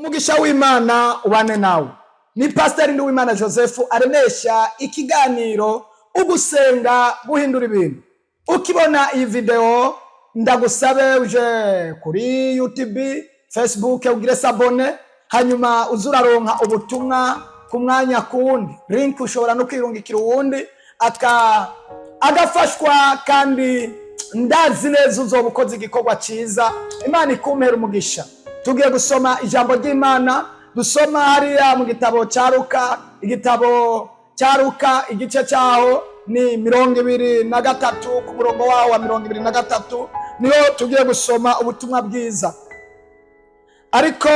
Umugisha w'Imana ubane nawe. Ni Pasiteri Nduwimana Joseph aremesha ikiganiro Ugusenga Guhindura Ibintu. Ukibona iyi video, ndagusabe uje kuri YouTube, Facebook, ugire s'abonner, hanyuma uze uraronka ubutumwa ku mwanya kuwundi. Link ushobora no kwirungikira uwundi aka agafashwa, kandi ndazi neza uzoba ukoze igikorwa cyiza. Imana ikumpera umugisha. Tugiye gusoma ijambo ry'Imana. Dusoma hariya mu gitabo cya Ruka, igitabo cya Ruka, igice cyaho ni 23, ku murongo waho wa 23 niho tugiye gusoma ubutumwa bwiza. Ariko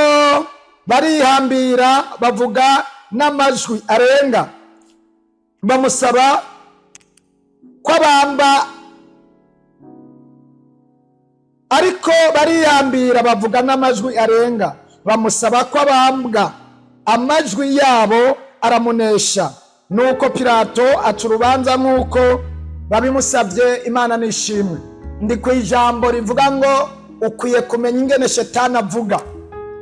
barihambira, bavuga n'amajwi arenga, bamusaba ko abamba. Ariko barihambira, bavuga n'amajwi arenga, bamusaba ko abambwa. Amajwi yabo aramunesha. Nuko Pilato aca urubanza nk'uko babimusabye. Imana nishimwe. Ndi ku ijambo rivuga ngo ukwiye kumenya ingene Shetani avuga.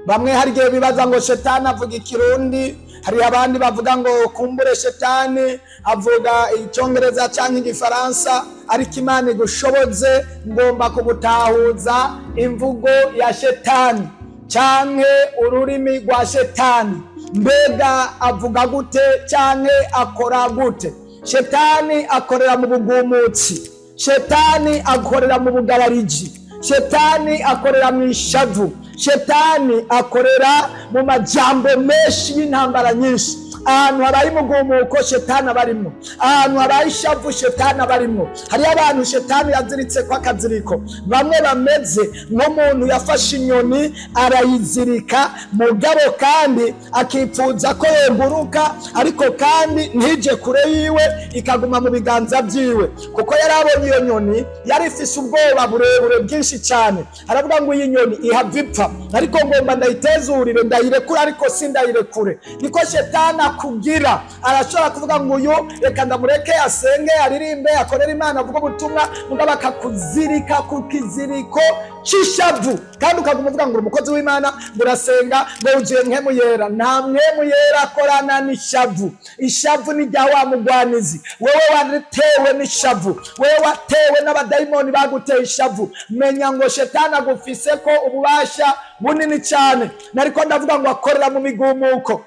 Bamwe hari igihe bibaza ngo Shetani avuga Ikirundi, hari abandi bavuga ngo kumbure Shetani avuga Icyongereza cyangwa Igifaransa. Ariko Imana igushoboze, ngomba kugutahuza imvugo ya Shetani canke ururimi rwa Shetani. Mbega avuga gute canke akora gute? Shetani akorera mu bugumutsi, Shetani akorera mu bugarariji, Shetani akorera mu ishavu, Shetani akorera mu majambo menshi y'intambara nyinshi. Ahantu habaye umugumuko, Shetani aba arimwo. Ahantu habaye ishavu, Shetani aba arimwo. Hariyo abantu Shetani yaziritse ko akaziriko, bamwe bameze nk'umuntu yafashe inyoni arayizirika, mugabo kandi akipfuza ko yoguruka, ariko kandi ntije kure yiwe, ikaguma mu biganza byiwe, kuko yari abonye iyo nyoni yari ifise ubwoba burebure bwinshi cyane. Aravuga ngo iyi nyoni ihava ipfa, ariko ngomba ndayitezurire, ndayirekure, ariko sindayirekure. Niko Shetani akugira. Arashobora kuvuga ngo uyu reka ndamureke asenge, aririmbe, akorere Imana, avuge ubutumwa, mugabo akakuzirika ku kiziriko c'ishavu, kandi ukaguma uvuga ngo uri umukozi w'Imana, ngo urasenga, ngo wuzuye Mpwemu Yera. Nta Mpwemu Yera akorana n'ishavu. Ishavu ni rya wa mugwanizi. Wewe watewe n'ishavu, wewe watewe n'abadayimoni baguteye ishavu, menya ngo Shetani agufise ko ububasha bunini cyane. Nariko ndavuga ngo akorera mu migumuko.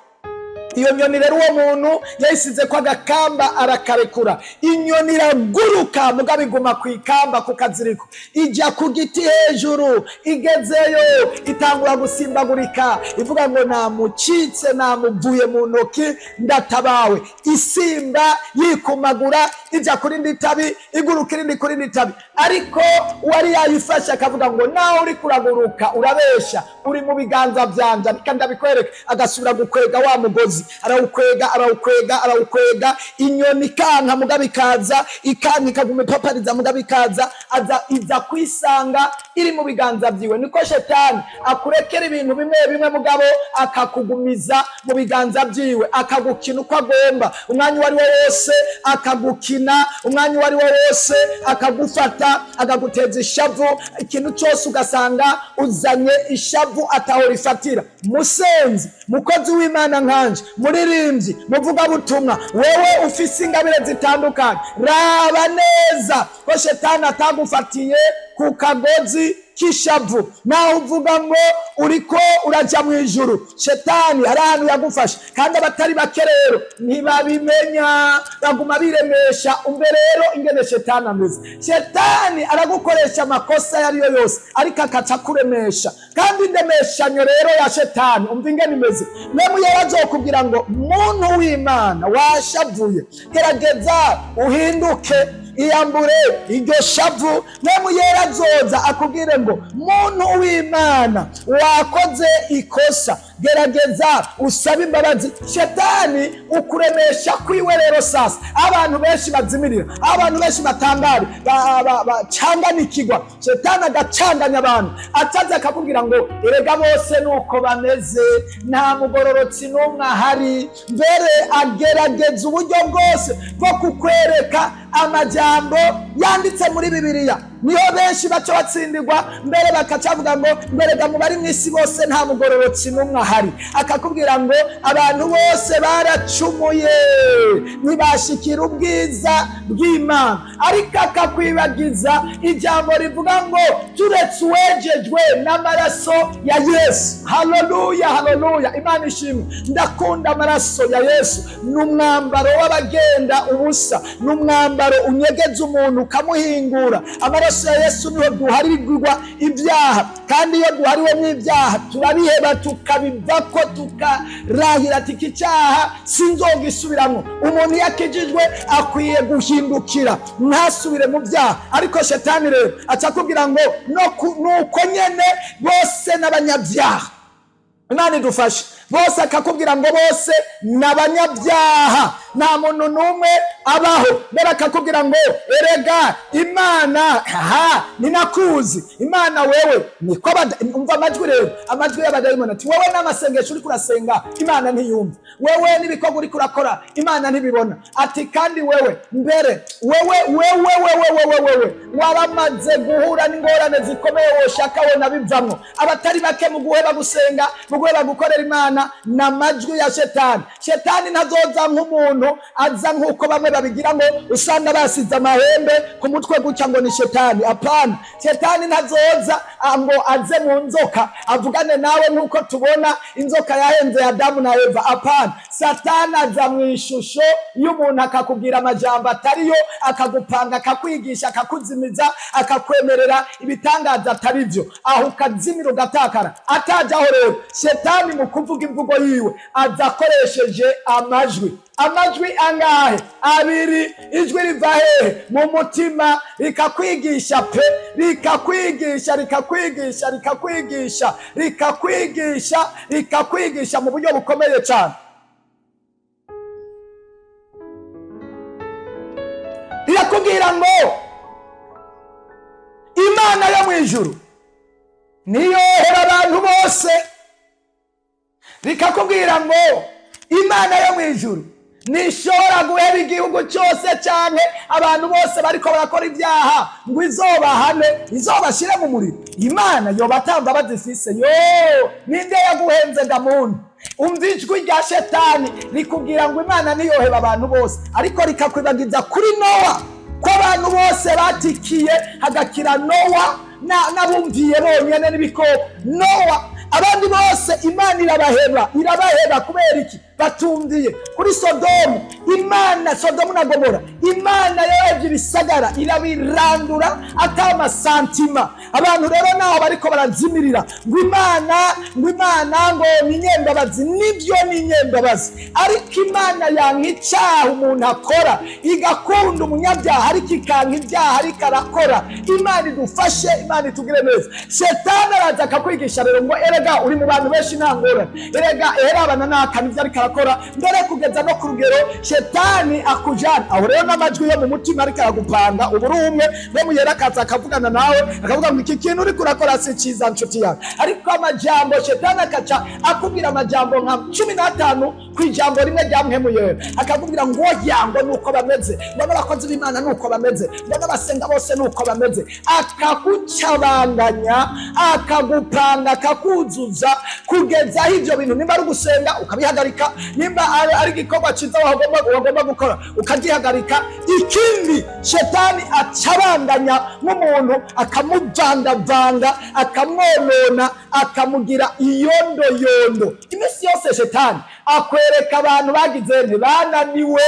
Iyo nyoni rero, uwo muntu yayisize ko agakamba, arakarekura, inyoni iraguruka, mugabo iguma ku ikamba, ku kaziriko. Ijya ku giti hejuru, igezeyo itangura gusimbagurika, ivuga ngo namucitse, namuvuye mu ntoki, ndatabawe. Isimba, yikumagura, ijya ku rindi tabi, iguruka irindi ku rindi tabi. Ariko uwari yayifashe akavuga ngo nawe uri kuraguruka urabesha, uri mu biganza byanje, reka ndabikwereka. Agasubira gukwega wa mugozi, arawukwega, arawukwega, arawukwega. Inyoni ikanka, mugabo ikaza, ikanka, ikaguma ipapariza, mugabo ikaza, aza iza kwisanga iri mu biganza byiwe. Niko Shetani akurekera ibintu bimwe bimwe, mugabo akakugumiza mu biganza byiwe, akagukina uko agomba, umwanya uwo ari wo wose akagukina, umwanya uwo ari wo wose akagufata, akaguteza ishavu. Ikintu cyose ugasanga uzanye ishavu ataho rifatira. Musenzi, mukozi w'Imana nkanje, muririmbyi, muvugabutumwa, wewe ufise ingabire zitandukanye, raba neza ko Shetani atagufatiye ku kagozi k'ishavu. Naho uvuga ngo uriko uraja mu ijuru, Shetani hari ahantu yagufashe. Kandi abatari bake rero ntibabimenya, baguma biremesha. Umve rero ingene Shetani ameze. Shetani aragukoresha amakosa ayo ariyo yose, ariko akaca kuremesha. Kandi indemeshanyo rero ya Shetani, umva ingene imeze. Mpwemu Yera azokubwira ngo muntu w'Imana washavuye, gerageza uhinduke, iyambure iryo shavu. Mpwemu Yera azoza akubwire ngo muntu w'Imana wakoze ikosa, gerageza usabe imbabazi. Shetani ukuremesha kwiwe rero sasa, abantu benshi bazimirira, abantu benshi batangare, bacanganikirwa. Shetani agacanganya abantu, ataza akakubwira ngo erega bose nuko bameze, nta mugororotsi n'umwe ahari. Mbere agerageza uburyo bwose bwo kukwereka amajambo yanditse muri Bibiliya. Niho benshi baca batsindirwa mbere, bakacavuga ngo mberega mu bari mu isi bose nta mugororotsi n'umwe ahari. Akakubwira ngo abantu bose baracumuye, ntibashikira ubwiza bw'Imana, ariko akakwibagiza ijambo rivuga ngo turetse uwejejwe n'amaraso ya Yesu. Haleluya, haleluya, Imana ishimwe. Ndakunda amaraso ya Yesu. Ni umwambaro w'abagenda ubusa, ni umwambaro unyegeza umuntu ukamuhingura. Amaraso ya Yesu niho duharirwa ibyaha, kandi iyo duhariwemo ibyaha turabiheba, tukabivako, tukarahira ati iki cyaha sinzogisubiramo. Umuntu iyo akijijwe akwiye guhindukira, ntasubire mu byaha. Ariko shetani rero aca akubwira ngo nuko nyene bose n'abanyabyaha. Imana idufashe. Bose, akakubwira ngo bose ni abanyabyaha, nta muntu n'umwe abaho. Mbere akakubwira ngo erega Imana ha ninakuzi Imana wewe niko umva amajwi rero, amajwi y'abadayimoni ati wowe n'amasengesho uriko urasenga Imana ntiyumva, wewe n'ibikorwa uriko urakora Imana ntibibona. Ati kandi wewe mbere wewe wewe wewe wewe wewe waramaze guhura n'ingorane zikomeye, woshaka we nabivamwo. Abatari bake mu guheba gusenga, mu guheba gukorera Imana, ni amajwi ya shetani. Shetani ntazoza nk'umuntu aza nk'uko bamwe babigira, ngo usanga basize amahembe ku mutwe gutya ngo ni shetani. Apana, shetani ntazoza ngo aze mu nzoka avugane nawe nk'uko tubona inzoka yahenze Adamu na Eva. Apana, Satani aza mu ishusho y'umuntu, akakubwira amajambo atariyo, akagupanga, akakwigisha, akakuzimiza, akakwemerera ibitangaza atari byo, aho ukazimira ugatakara. Atajyaho rero, shetani mu kuvuga imvugo yiwe aza akoresheje amajwi. Amajwi angahe? Abiri. Ijwi riva hehe? Mu mutima, rikakwigisha pe, rikakwigisha, rikakwigisha, rikakwigisha, rikakwigisha, rikakwigisha mu buryo bukomeye cyane. Rirakubwira ngo Imana yo mu ijuru niyohera abantu bose. Rikakubwira ngo Imana yo mu ijuru ntishobora guheba igihugu cyose cyane, abantu bose bariko barakora ibyaha, ngo izobahane, izobashyire mu muriro. Imana yoba atamba bazifise yo? Ninde yaguhenze ga muntu? Umva ijwi rya shetani rikubwira ngo Imana ntiyoheba abantu bose, ariko rikakwibagiza kuri Nowa ko abantu bose batikiye, hagakira Nowa n'abumviye bonyene n'ibikoko. Nowa, abandi bose Imana irabaheba. Irabaheba kubera iki? Batumviye. Kuri Sodomu, Imana, Sodomu na Gomora, Imana yarebye ibisagara irabirandura atamasantima. Abantu rero naho bariko barazimirira ngo Imana, ngo Imana ngo ni inyembabazi. Nibyo, ni inyembabazi, ariko Imana yanka icyaha umuntu akora, igakunda umunyabyaha, ariko ikanka ibyaha ariko arakora. Imana idufashe, Imana itugire neza. Shetani araza akakwigisha rero ngo erega uri mu bantu benshi, nta ngorane, erega erabana n'aka nibyo ariko arakora. Mbere kugeza no ku rugero shetani akujana aho rero n'amajwi yo mu mutima ariko aragupanga. Ubu uri umwe no muyera akaza akavugana nawe, akavuga ngo iki kintu uriko urakora si cyiza, nshuti yawe. Ariko amajambo shetani akaca akubwira amajambo nka 15 ku ijambo rimwe rya Mpwemu Yera, akakubwira ngo oya, ngo nuko bameze, ngo n'abakozi b'Imana nuko bameze, ngo n'abasenga bose nuko bameze. Akagucabanganya, akagupanga, akakuzuza kugeza aho ibyo bintu, nimba ari ugusenga ukabihagarika, nimba ari igikorwa cyiza wagomba gukora ukagihagarika. Ikindi, shetani acabanganya nk'umuntu, akamuvangavanga, akamwonona, akamugira iyondoyondo. Iminsi yose shetani akwereka abantu bagize ntibananiwe,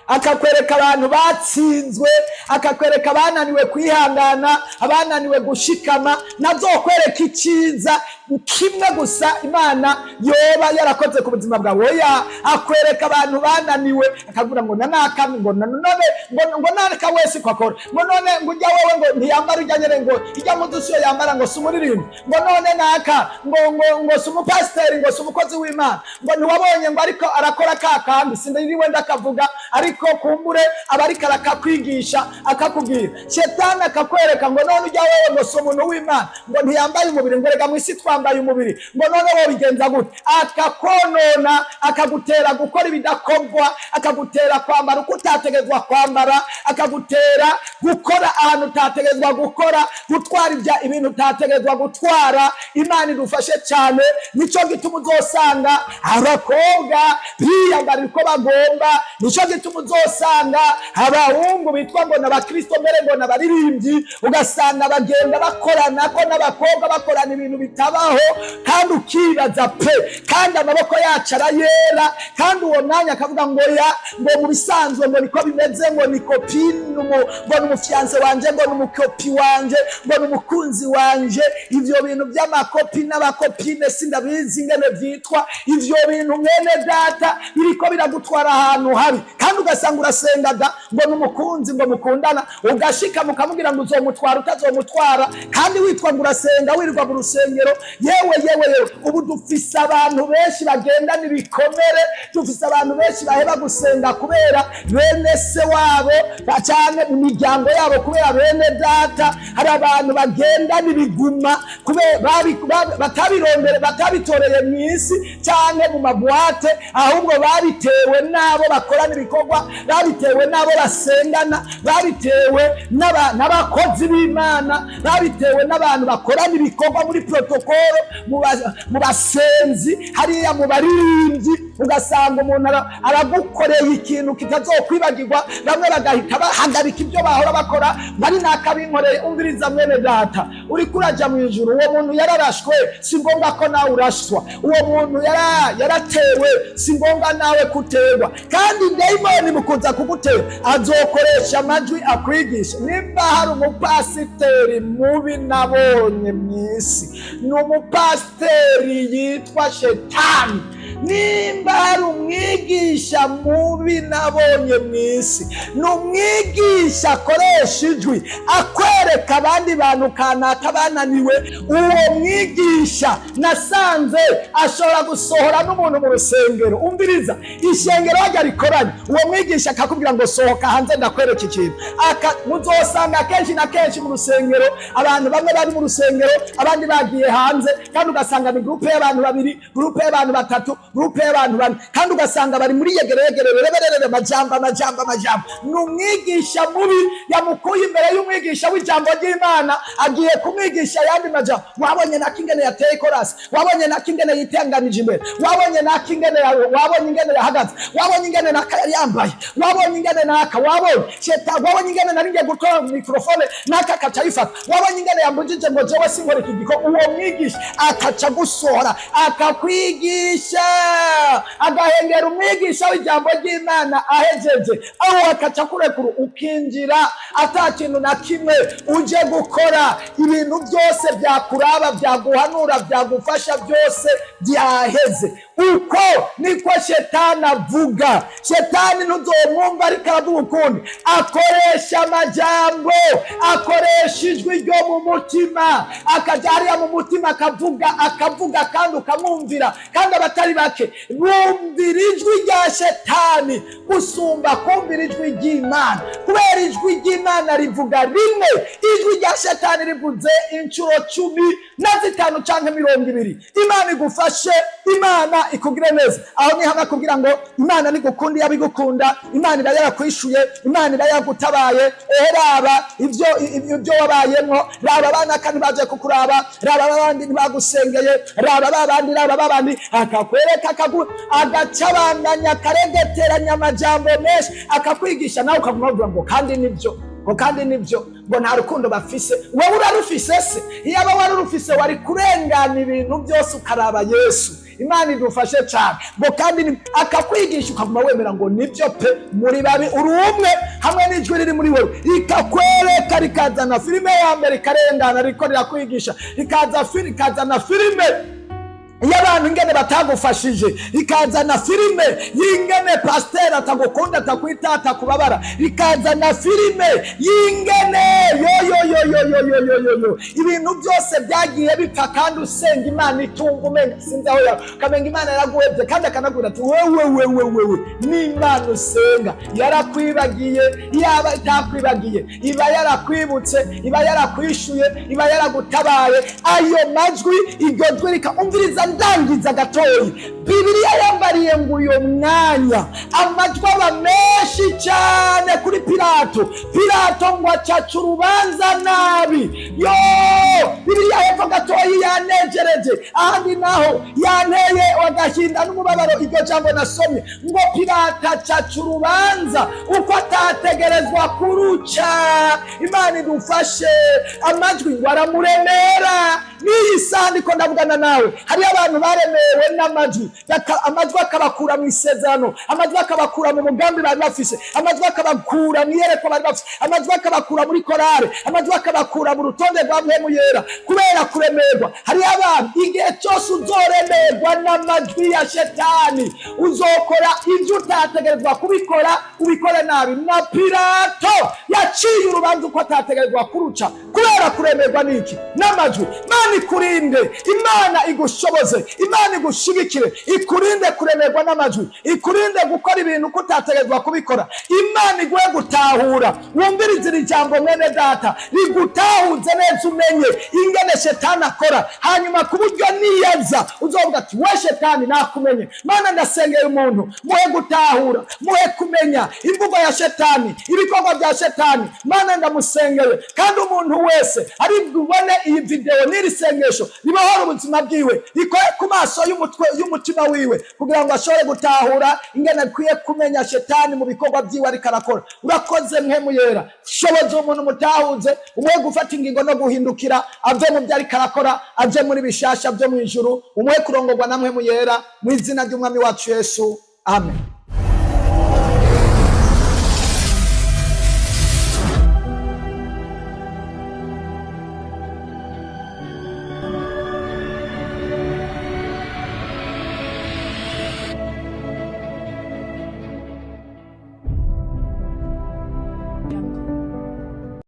akakwereka abantu batsinzwe, akakwereka abananiwe kwihangana, abananiwe gushikama. Nazokwereka icyiza kimwe gusa Imana yoba yarakoze ku buzima bwawe? Oya, akwereka abantu bananiwe, akavuga ngo nanaka, ngo none ngo naka wese ko akora, ngo none ngo ujya wewe ngo ntiyambara ujya nyene, ngo ijya muzu siyo yambara, ngo si umuririmbi, ngo none naka ngo si umupasiteri, ngo si umukozi w'Imana, ngo ntiwabonye ngo ariko arakora ka kandi sindiriwe ndakavuga, ariko kumbure aba ariko arakakwigisha, akakubwira. Shetani akakwereka ngo none ujya wewe ngo si umuntu w'Imana, ngo ntiyambaye umubiri, ngo rega mu isi twa wambaye umubiri. Ngo none wobigenza gute? Akakonona, akagutera gukora ibidakorwa, akagutera kwambara uko utategezwa kwambara, akagutera gukora ahantu utategezwa gukora, gutwara ibya ibintu utategezwa gutwara. Imana idufashe cyane. Nico gituma uzosanga abakobwa biyambarira uko bagomba, nico gituma uzosanga abahungu bitwa ngo ni abakristo, mbere ngo ni abaririmbyi, ugasanga bagenda bakorana ko n'abakobwa, bakorana ibintu bitabaho, kandi ukibaza pe, kandi amaboko yacu arayera. Kandi uwo mwanya akavuga ngo ya ngo mu bisanzwe ngo niko bimeze, ngo ni copine, ngo ni umufiancé wanje, ngo ni umucopin wanje, ngo ni umukunzi wanje. Ivyo bintu by'amacopin n'abacopine sindabizi ingene vyitwa. Ivyo bintu, mwene data, biriko biragutwara ahantu habi. Kandi ugasanga urasengaga, ngo ni umukunzi, ngo mukundana, ugashika mukamubwira ngo uzomutwara, utazomutwara, kandi witwa ngo urasenga, wirirwa mu rusengero. Yewe, yewe, yewe, ubu dufise abantu benshi bagendana ibikomere, dufise abantu benshi baheba gusenga kubera bene se wabo canke mu miryango yabo, kubera bene data. Hari abantu bagendana ibiguma kubera batabirondere, batabitoreye mw'isi canke mu maboîte, ahubwo babitewe n'abo bakorana ibikorwa, babitewe n'abo basengana, babitewe n'abakozi b'Imana, babitewe n'abantu bakorana ibikorwa muri protocole, mu basenzi hariya, mu baririmbyi. Ugasanga umuntu aragukoreye ikintu kitazokwibagirwa, bamwe bagahita bahagarika ibyo bahora bakora, bari nakabinkoreye. Umviriza, mwene data, uriko uraja mu ijuru. Uwo muntu yararashwe, si ngombwa ko nawe urashwa. Uwo muntu yaratewe, si ngombwa nawe kuterwa. Kandi dayimoni mu kuza kugutera azokoresha amajwi akwigisha. Nimba hari umupasiteri mubi nabonye mw'isi, ni umupasiteri yitwa Shetani. Nimba hari umwigisha mubi nabonye mw'isi, ni umwigisha akoresha ijwi akwereka abandi bantu kanaka bananiwe. Uwo mwigisha nasanze ashobora gusohora n'umuntu mu rusengero. Umviriza, ishengero hajya rikoranye, uwo mwigisha akakubwira ngo sohoka hanze ndakwereka ikintu. Muzosanga kenshi na kenshi mu rusengero abantu bamwe bari mu rusengero, abandi bagiye hanze, kandi ugasanga ni groupe y'abantu babiri, groupe y'abantu batatu, groupe y'abantu bane, kandi ugasanga bari muri yegeregere, reberere, amajambo, amajambo, amajambo. Ni umwigisha mubi yamukuye imbere y'umwigisha w'ijambo ry'Imana, agiye kumwigisha ayandi majambo. Wabonye nako ingene yateye korasi, wabonye nako ingene yitenganije imbere, wabonye nako ingene wabonye ingene yahagaze, wabonye ingene naka yari yambaye, wabonye ingene naka, wabonye sheta, wabonye ingene nari ngiye gutora microphone naka akaca ayifata, wabonye ingene yambujije ngo jewe sinkora iki giko. Uwo mwigisha akaca gusohora, akakwigisha, agahengera umwigisha w'ijambo ry'Imana ahejeje aho, akaca kurekura ukinjira ata kintu na kimwe uje gukora. Ibintu byose byakuraba, byaguhanura, byagufasha, byose byaheze. Uko niko shetani avuga. Shetani ntuzomwumva ariko aravuga ukundi, akoresha amajambo, akoresha ijwi ryo mu mutima, akajya hariya mu mutima akavuga, akavuga, kandi ukamwumvira. Kandi abatari bake bumvira ijwi rya shetani gusumba kumvira ijwi ry'Imana, kubera ijwi ry'Imana rivuga rimwe, ijwi rya shetani rivuze inshuro 15 canke 20. Imana igufashe, Imana ikugire neza. Aho ni hamwe kugira ngo Imana nigukunda, yabigukunda, Imana iba yarakwishuye, Imana iba yagutabaye. Ehe, raba ibyo wabayemwo, raba abana kandi baje kukuraba, raba abandi ntibagusengeye, raba babandi, raba babandi. Akakwereka, agacabanganya, akaregeteranya amajambo menshi, akakwigisha, nawe ukaguma uvuga ngo kandi nibyo, ngo kandi nibyo, ngo nta rukundo bafise. Wowe urarufise se? Iyaba wari urufise, wari kurengana ibintu byose ukaraba Yesu. Imana idufashe cyane. Ngo kandi akakwigisha, ukaguma wemera ngo nibyo pe, muri babi uri umwe, hamwe n'ijwi riri muri wewe rikakwereka, rikazana filime ya mbere ikarengana, riko rirakwigisha, rikazana filime y'abantu ingene batagufashije, ikazana filime y'ingene pasiteri atagukunda, atakwita, atakubabara, ikazana filime y'ingene yoyoyoyoyoyoyoyo ibintu byose byagiye bipfa, kandi usenga Imana itunga, umenga sinzi aho yawe, ukamenga Imana yaraguhebye, kandi akanakubwira ati: "Wewe, wewe, wewe n'Imana usenga yarakwibagiye." Yaba itakwibagiye, iba yarakwibutse, iba yarakwishuye, iba yaragutabaye. Ayo majwi, iryo jwi rika umviriza. Ndangiza gatoyi. Bibiliya yambariye ngo uyo mwanya amajwi aba menshi cyane kuri Pilato. Pilato ngo acaca urubanza nabi. Yo, Bibiliya hepfo gatoyi yanejereje, ahandi naho yanteye agahinda n'umubabaro. Iryo jambo nasomye ngo Pilato acaca urubanza uko atategerezwa kuruca. Imana idufashe. Amajwi ngo aramuremera. N'iyi saha ndiko ndavugana nawe, hariyo abantu baremewe n'amajwi, amajwi akabakura mu isezerano, amajwi akabakura mu mugambi bari bafise, amajwi akabakura mu iyerekwa bari bafise, amajwi akabakura muri korale, amajwi akabakura mu rutonde rwa Mpwemu Yera kubera kuremerwa. Hariyo abantu, igihe cyose uzoremerwa n'amajwi ya shetani, uzokora ibyo utategerezwa kubikora, ubikore nabi. Na Pilato yaciye urubanza uko atategerezwa kuruca kubera kuremerwa n'iki? N'amajwi. Imana ikurinde, Imana igushoboze, Imana igushigikire, ikurinde kuremerwa n'amajwi, ikurinde gukora ibintu uko utategerezwa kubikora. Imana iguhe gutahura. Wumvirize iri jambo, mwene data, rigutahuze neza, umenye ingene shetani akora, hanyuma ku buryo niyaza uzovuga ati: "We shetani, nakumenye." Mana, ndasengeye umuntu, muhe gutahura, muhe kumenya imvugo ya shetani, ibikorwa bya shetani. Mana, ndamusengeye, kandi umuntu wese ari bubone iyi videwo n'iri sengesho, ribohora ubuzima bwiwe, rikore ku maso y'umutwe y'umutima wiwe, kugira ngo ashobore gutahura ingene akwiye kumenya shetani mu bikorwa byiwe ariko arakora. Urakoze, Mpwemu Yera. Shoboza umuntu, mutahuze, umuhe gufata ingingo no guhindukira, ave mu byo ariko arakora, aje muri bishasha byo mu ijuru. Umuhe kurongorwa na Mpwemu Yera, mu izina ry'Umwami wacu Yesu, amen.